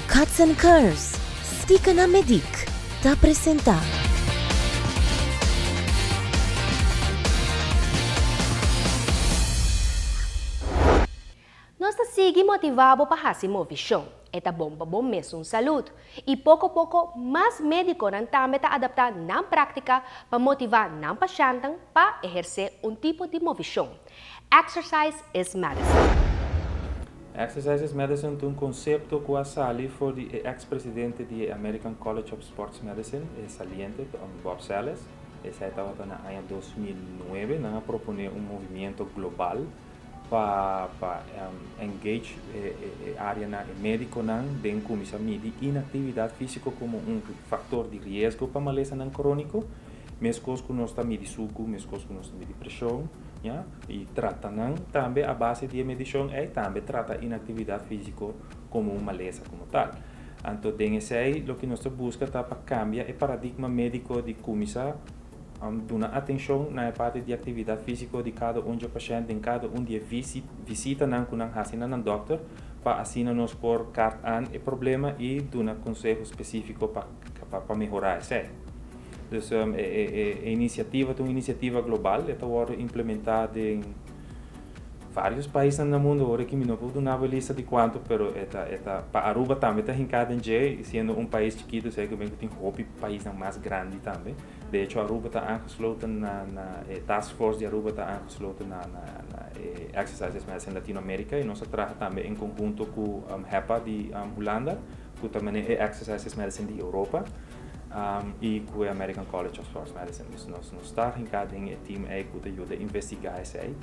Cuts and Curves, Stika na Medic, ta presenta. Nos ta sigui motivá bo pa hasi movishon. E ta bon pa bo mesun salud. I poko poko mas médikonan tambe ta adaptá nan práktika pa motivá nan pashantan pa ehersé un tipo di movishon. Exercise is medicine. Exercise is medicine ta un konsepto ku a sali for di e eks presidente di e American College of Sports Medicine, e saliente, Bob Salas. Esei tabata na aña 2009. Nan a proponé un movimiento global pa pa engage e e areanan, e médikonan den kuminsá midi inaktividat físiko komo un faktor di riesgo pa malesanan króniko, meskos ku nos ta midi suku, meskos ku nos ta midi preshon, ya, i trata nan tambe a base di e medishon ei, tambe trata inaktividat físiko komo un malesa komo tal. Anto den esei loke nos ta buska ta pa kambia e paradigma médiko di kuminsá Duna atenshon na e parti di aktividat físiko di kada un dje pashènt den kada un di e visitanan ku nan hasi na nan dòkter pa asina nos por kart an e problema i duna konseho spesífiko pa pa mehorá esei. Dus e inisiativa ta un inisiativa global, e ta wòrdu implementá den Varios paisnan na mundo, ora ki mi no por duna bo e lista di cuanto, pero e ta, e ta, pa Aruba tambe ta hinca den dje, siendo un pais chikito, sea cu ben cu tin hopi paisnan mas grandi tambe. De hecho Aruba ta aangesloten na, na e task force di Aruba ta aangesloten na, na, na e Exercise is Medicine Latinoamerica y nos a traha tambe en conhunto cu HEPA di Hulanda, cu ta mane e Exercise is Medicine di Europa, y cu e American College of Sports Medicine. Dus nos, nos ta hinca den e team ey cu ta yuda investiga esey.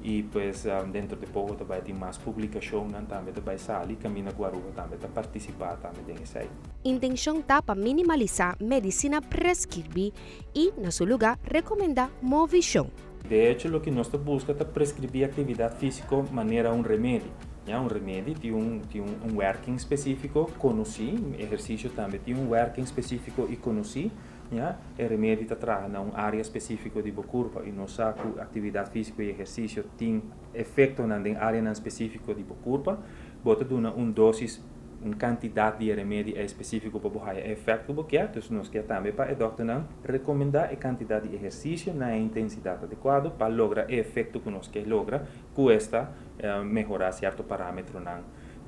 Y pues dentro di poco ta bay tin mas publicacionnan tambe ta bay sali caminda cu Aruba tambe ta participa tambe den esey. Intencion ta pa minimalisa medicina prescribi y na su luga recomenda movicion. De hecho loke nos ta busca ta prescribi actividad fisico manera un remedi. Ya un remedi tin un tin un werking specifico conoci, ehercicio tambe tin un werking specifico y conoci. Ya, e remedi ta traha na un área spesífiko di bo kurpa i nos sa ku aktividat físiko i ehersisio tin efektonan den áreanan spesífiko di bo kurpa. Bo ta duna un dósis, un kantidat di e remedi ei spesífiko pa bo haya e efèkt ku bo kier. Dus nos kier tambe pa e dòkternan rekomendá e kantidat di ehersisio na e intensidat adekuado pa logra e efekto ku nos ke logra, ku esta mehorá sierto parámetronan.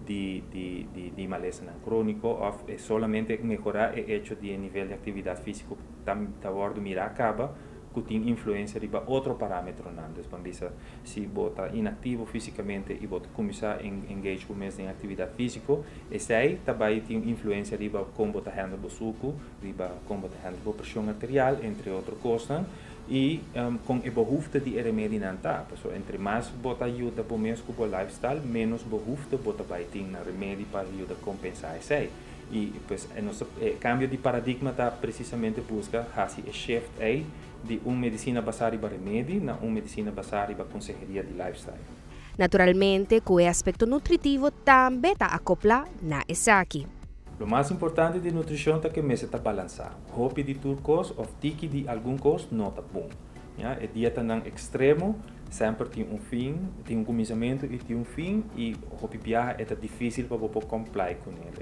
di di di di malesanan króniko òf e solamente mehorá e echo di e nivel di aktividat físiko ta ta wòrdu mirá kaba ku tin influensia riba otro parámetronan. Dus ban bisa si bo ta inaktivo físikamente i bo ta kuminsá engage bo mes den aktividat físiko esei ta bai tin influensia riba kon bo ta hèndel bo suku, riba kon bo ta hèndel bo preshon arterial entre otro kosnan. I kon e behoefte di e remedinan ta. Pasobra entre mas bo ta yuda bo mes ku bo lifestyle, ménos behoefte bo ta bai tin na remedi pa yuda kompensá esei. I pues e nos e kambio di paradigma ta presisamente buska hasi e shift ei di un medisina basá riba remedi na un medisina basá riba konseheria di lifestyle. Naturalmente ku e aspekto nutritivo tambe ta akoplá na esaki. Lo mas importante di nutrishon ta ku e mester ta balansá. Hopi di tur kos òf tiki di algun kos no ta bon. Ya, e dietanan ekstremo semper tin un fin, tin un kuminsamentu i tin un fin i hopi biaha e ta difísil pa bo por komplai kuné.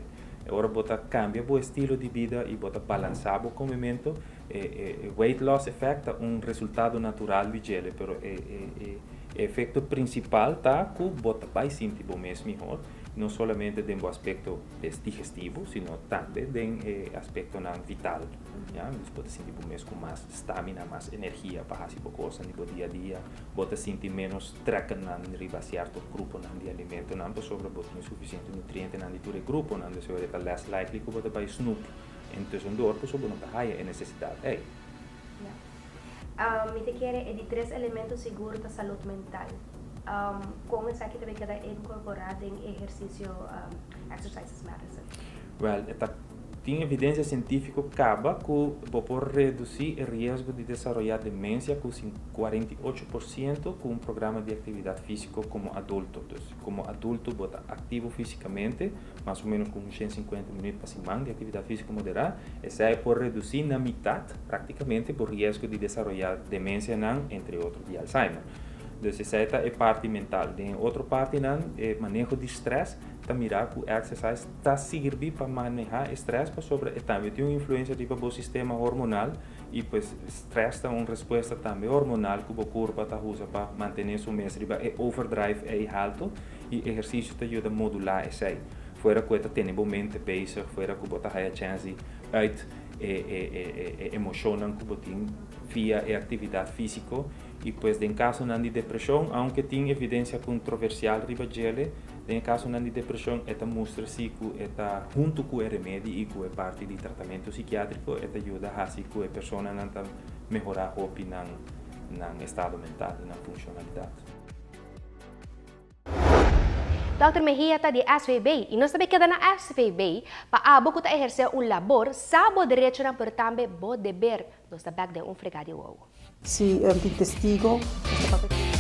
E ora bo ta kambia bo estilo di bida i bo ta balansá bo komementu, e e weight loss effect ta un resultado natural di djele, pero e e e efekto prinsipal ta ku bo ta bai sinti bo mes mihor, no solamente den bo aspekto es digestivo, sino tambe den e aspectonan vital, ya. Dus bo ta sinti bo mes cu mas stamina, mas energia pa haci bo cosnan di bo dia a dia, bo ta sinti menos trekkennan riba cierto gruponan di alimentonan pasobra bo tin suficiente nutrientenan di tur e gruponan, dus e ta less likely cu bo ta bay snoep en tussendoor pasobra bo no ta haya e necesidad ey. Ya. Mi ta kere e di tres elemento sigur ta salud mental. Kon esaki ta bay keda incorpora den e ehercicio Exercise is Medicine? Wel, e ta tin evidencia cientifico caba cu bo por reduci e riesgo di desaroya demencia cu 48% cu un programa di actividad fisico como adulto. Dus, como adulto bo ta activo fisicamente, mas o menos cu un 150 minuut pa siman di actividad fisico modera, esey por reduci na mitad practicamente bo riesgo di desaroya demencianan, entre otro di Alzheimer. Dus esei ta e parti mental. Den e otro partinan, e maneho di stress, ta mira ku exercise ta sirbi pa maneha e stress pasobra e tambe tin un influencia riba bo sistema hormonal y pues stress ta un respuesta tambe hormonal ku bo kurpa ta usa pa mantene su mes riba e overdrive ei halto y ehercicio ta yuda modula esei. Fuera ku e ta tene bo mente bezig, fuera ku bo ta haya chance di uit e e e emoshonnan ku bo tin via e aktividat físiko i pues den kasonan di depreshon, aunke tin evidensia kontroversial riba djele, den e kasonan di depreshon e ta mustra si ku e ta huntu ku e remedi i ku e parti di tratamentu sikiátriko e ta yuda hasi ku e personanan ta mehorá hopi nan nan estado mental i nan funshonalidat. Dòkter Mejia ta di SVB i nos ta bay keda na SVB pa abo ku ta ehersé un labor sa bo derechonan pero tambe bo deber. Nos ta bek den un frega di wowo. Si tin testigo, nos ta papia.